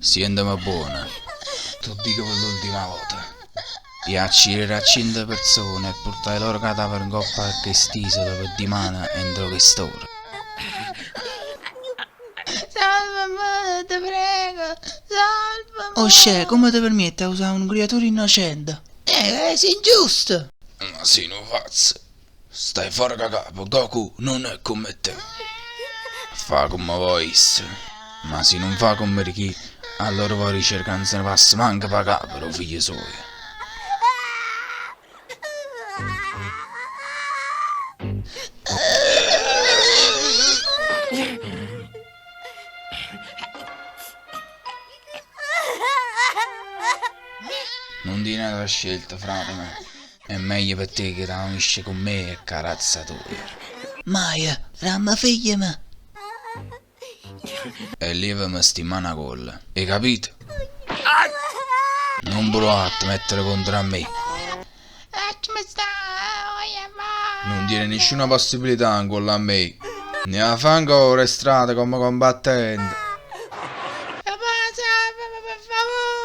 Sienteme buono, t' 'o dico pe l'ultima vota. 'E accirere a ciente perzone e purtà 'e loro cadavere 'ncoppa a chest'isola pe dimane entro chest'ora. Salvame, te prego, salvame! Oh scè, comme te permiette 'e ausà a nu criaturo innocente? Eh, si' ingiusto! Ma si' nu pazzo! Stai fore ca capa, Goku nun è comme te. Fa comme vo' isso. Ma si nun fa comme dich'i', allora vo' dicere ca nun se ne passa manco p' 'a capa d' 'o figlio suojo. Nun tiene ata scelta, frateme. È meglio pe te che t'aunisce cu me e ca razza toja. Maje, ramme figlieme! E lieveme sti mane 'a cuollo, 'e capito? Nun pruvà a te mettere contro a me. Nun tiene nisciuna possibilità 'ncuollo a me. Ne 'a fa ancora 'e strada comme combattente. Papà, salvame per favore!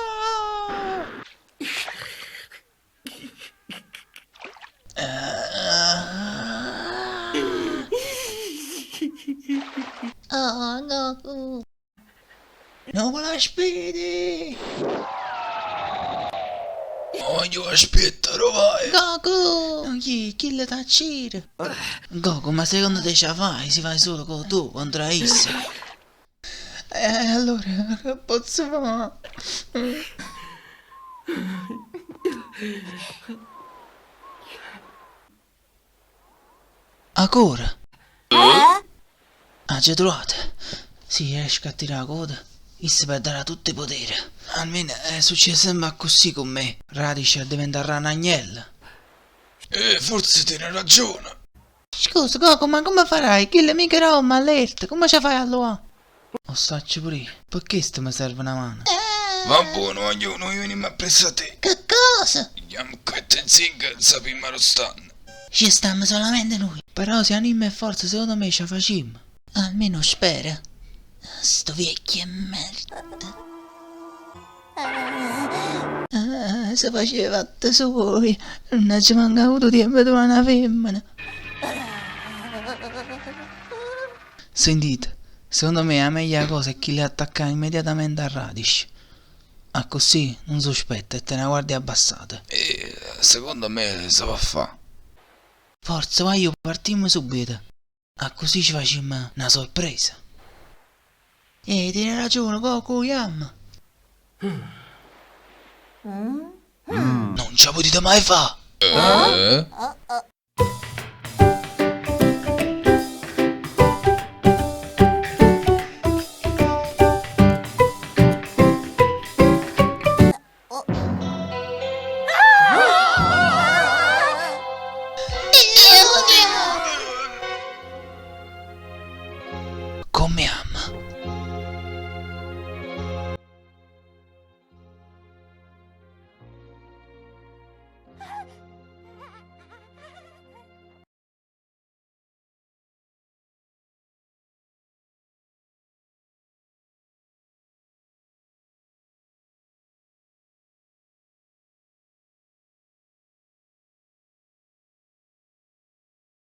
Oh, Goku! No me l'aspidi! Voglio aspetta, dove vai? Goku! Non chi, chillo t'accire! Goku, ma secondo te ce 'a fai si vai solo co tu contro a isso? E allora che pozzo fa? A cora? Aggio truvato. Si riesco a tirà 'a coda, isso perderà tutt' 'e potere. Almeno è succieso sempe accussì cu me. Radish addiventarrà n'agnello. E forse tiene ragione. Scusa Goku, ma comme farai? Chillo mica era ommo allerta, comme ce 'a fai a luà? O saccio pure io, pe chesto me serve na mano. Va buono guagliù, nuje venimmo appriesso a te. Che cosa? Jammo cu 'e Tenzing, sapimmo arò stanno. Ce stammo solamente nuje. Però si aunimmo 'e forze secondo me ce 'a facimmo. Almeno 'o spero. Sto viecchio 'e merda. Ah, se faceva 'e fatte suoje, nun aggio manco avuto tiempo 'e truvà na femmena. Sentite, secondo me 'a meglia cosa è chella 'e attaccà immediatamente a Radish. Accussì nun sospetta e tene 'a guardia abbassata. E secondo me se po' fa. Forza guagliù, partimmo subito. Accussì ce facimmo na sorpresa. Eh, tiene ragione, Goku, jammo. Nun ce 'a putite mai fa! Eh?